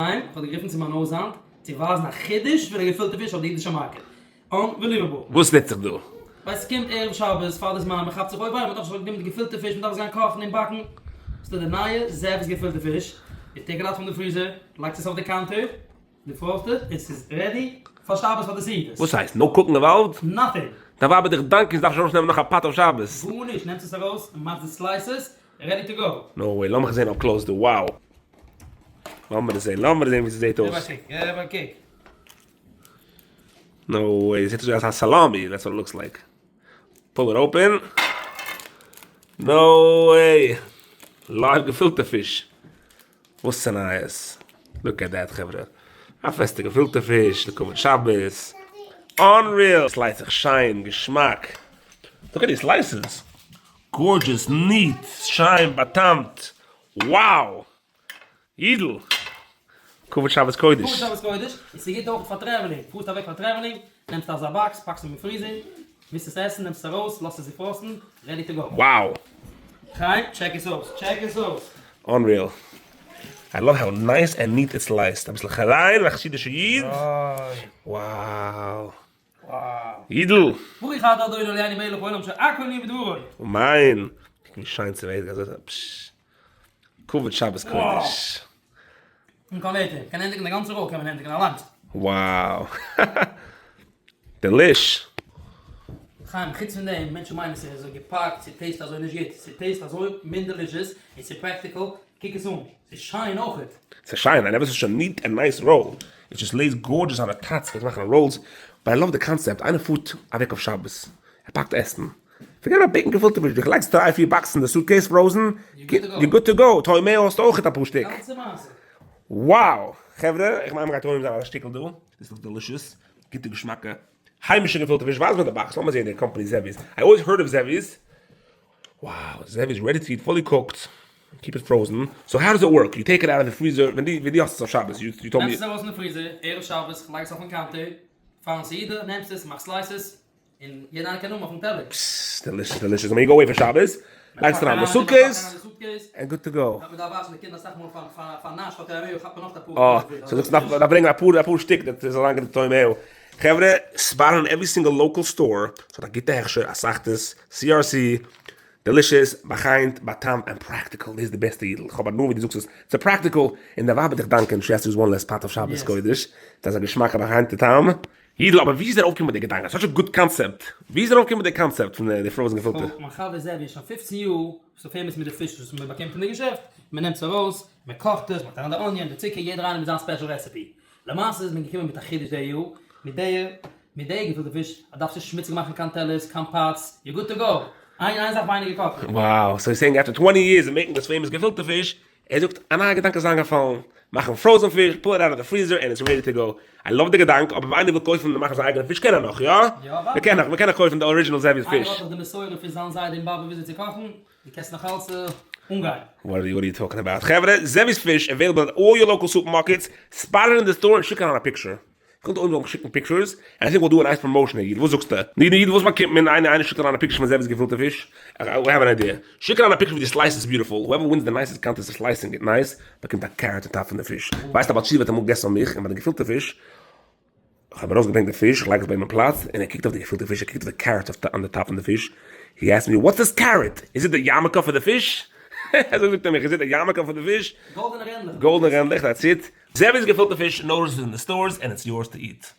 ניין, כ'האב געגריפן צו מיין נאז היינט צו ווייזן א חידוש פון א געפילטע פיש אויף די אידישע market. Unbelievable. וואס טוט זיך דא? ווייל ס'קומט ערב שבת פאר די זמן, מ'כאפט זיך אוי וויי מ'דארף שוין געבן די געפילטע פיש, מ'דארף עס גיין קאכן און באקן. ס'דא די נייע זאבי'ס געפילטע פיש, יו take it out פון די freezer, לייגסט עס אויף די counter, defrost עס, און ס'איז ready פאר שבת פאר די סעודות. וואס הייסט? No cooking involved? Nothing. דיין ווייב וועט דיך דאנקען זי דארף נישט ארויסנעמען נאך א pot אויף שבת. גארנישט, נעמסט עס ארויס און מאכסט די slices, ready to go. No way, לאמיך זען up close דא, wow. לאמיר זען, לאמיר זען ווי ס'זעט אויס. געב א קוק, געב א קוק. No way, ס'זעט אויס ווי א salami, that's what it looks like. Pull it open. No way. Live געפילטע פיש. וואס איז נייעס? Look at that חברה. א פעסטע געפילטע פיש, לכבוד שבת. Unreal! Slice ט זיך שיין, געשמאק. Look at the slices. Gorgeous, neat, שיין, באטאמט. Wow! יידל! כבוד שבת קודש. כבוד שבת קודש, און ס'גוט אויך פאר traveling, פארסט אוועק פאר traveling, נעמסט אזא box, פאקסט אים אין freezer, ווילסט עס עסן, נעמסט עס ארויס, לאזט עס defrost ן, ready to go. Wow! חיים, check עס אויס, check עס אויס! Unreal. I love how nice and neat it's sliced. אביסל חריין, א חסידישע איד. Wow. יידל! ברוך אתה אדוני אלוהינו מלך העולם שהכל נהיה בדברו! אמן! קוק ווי שיין ס'ווערט אזוי פששש. כבוד שבת קודש. און קיין ווערטער, מ'קען ענדיגן די גאנצע roll קען מען ענדיגן אליינס. Wow! Delish! חיים, חוץ פון דעם, מענטשן מיינען ס'איז אזוי געפאקט, ס' taste ט אזוי נישט גוט, ס' taste ט אזוי מין delicious, און ס'איז practical, קוק עס אן, ס'איז שיין אויכעט. ס'איז שיין, I never saw such a neat and nice roll, it just lays gorgeous on א טאץ, קענסט מאכן rolls, but I love the concept, איינער פארט אוועק אויף שבת, ער פאקט עסן, forget about baking געפילטע פיש, דו לייגסט דריי פיר boxes אין די suitcase frozen, you good to go, טועמיה האסטו אויכעט אפאר שטיק. גאנצע מעשה. Wow! חברה, איך מיין מ'גייט טועם זיין א שטיקל דא, this looks delicious, גוטע געשמאקע היימישע געפילטע פיש, ווייז מיר די box, לאמיר זעהן די קאמפאני זעוויס, I always heard of זעוויס, wow, זעוויס ready to eat, fully cooked, keep it frozen, so how does it work, you take it out of the freezer, ווען דו ווען דו האסט עס אויף שבת, you told me. נעמסט עס ארויס פון די freezer, ערב שבת, כ'לייג עס אויפן counter, פארן סעודה, נעמסט עס, מאכסט slices, און יעדער איינער קען האבן אויפן טעלער. פסס, delicious delicious, ווען you go away פאר שבת, לייגסט אריין די suitcase, and good to go. אה, so זאגסט מ'דארף ברענגען אפאר אפאר שטיק דאס זאל אריינגיין די טועמיה. חברה, spot אין every single local store, ס'האט א גוטע הכשר, א סאכדעס, CRC, delicious, באחיינט, באטעמט, and practical, דאס איז די בעסטע אידל, כ'האב הנאה ווי דו זאגסט עס, ס'איז practical, און די ווייב וועט דיך דאנקען, she has to use one less pot אויף שבת קודש, ס'איז אזא געשמאקע באחיינטע טעם. יידל, אבער ווי איז ער אויפגעקומען מיט די געדאנק? Such a good concept. ווי איז ער אויפגעקומען מיט די קאנצעפט פון די frozen געפילטע? So מיין חבר זאבי איז שוין פופצן יאר so famous מיט די פיש וואס מען באקומט אין די געשעפט, מען נעמט עס ארויס, מען קאכט עס, מען לייגט אריין די onion, די צוקער, יעדער איינער מיט זיין special recipe. למעשה איז מען געקומען מיט א חידוש די יאר, מיט די מיט די געפילטע פיש, אז דארפסט נישט שמוציג מאכן קיין טעלערס, קיין pots, you good to go. איין איין זאך ווייניגער קאכן. Wow, so he's saying after twenty years of making this famous געפילטע פיש, ער זאגט, א נייע געדאנק איז איינגעפאלן, מאכן frozen פיש, pull it out of the freezer and it's ready to go. I love די געדאנק, אבער אויב איינער וויל קויפן און מאכן זיין אייגענע פיש קען ער נאך, יא? יא אוודאי. מ'קען נאך, מ'קען נאך קויפן די original זעוויס פיש. איינער האט נאך די מסורה פון זיין זיידע און באבע וויאזוי צו קאכן, דו קענסט נאך אלץ אנגיין. What are you talking about? חברה, זעוויס פיש available at all your local supermarkets, spot it in the store און שיק אריין א picture. איך וויל אויב זאל שיקן pictures, and I think we'll do a nice promotion איד, וואס זאגסטו? נו נו איד וואס באקומט מען איינער איינער שיקט אריין א picture פון זעוויס געפילטע פיש, I have an idea, שיק אריין א picture ווי די slice איז beautiful, whoever wins the nicest contest of slicing it nice, באקומט א carrot on top פון די פיש, ווייסט א בעל תשובה האט אמאל געגעסן ביי מיך און ביי די געפילטע פיש, איך האב ארויסגעברענגט די פיש, איך לייג עס ביי אים אין פלאץ, און ער קוקט אויף די געפילטע פיש, ער קוקט אויף די carrot on the top פון די פיש, he asked me what's this carrot? Is it the yarmulke for the fish? אזוי זאגט ער מיך, is it the yarmulke for the fish? גאלדענע רענדלעך. גאלדענע רענדלעך, that's it. זעוויס געפילטע פיש, notice it in the stores and it's yours to eat.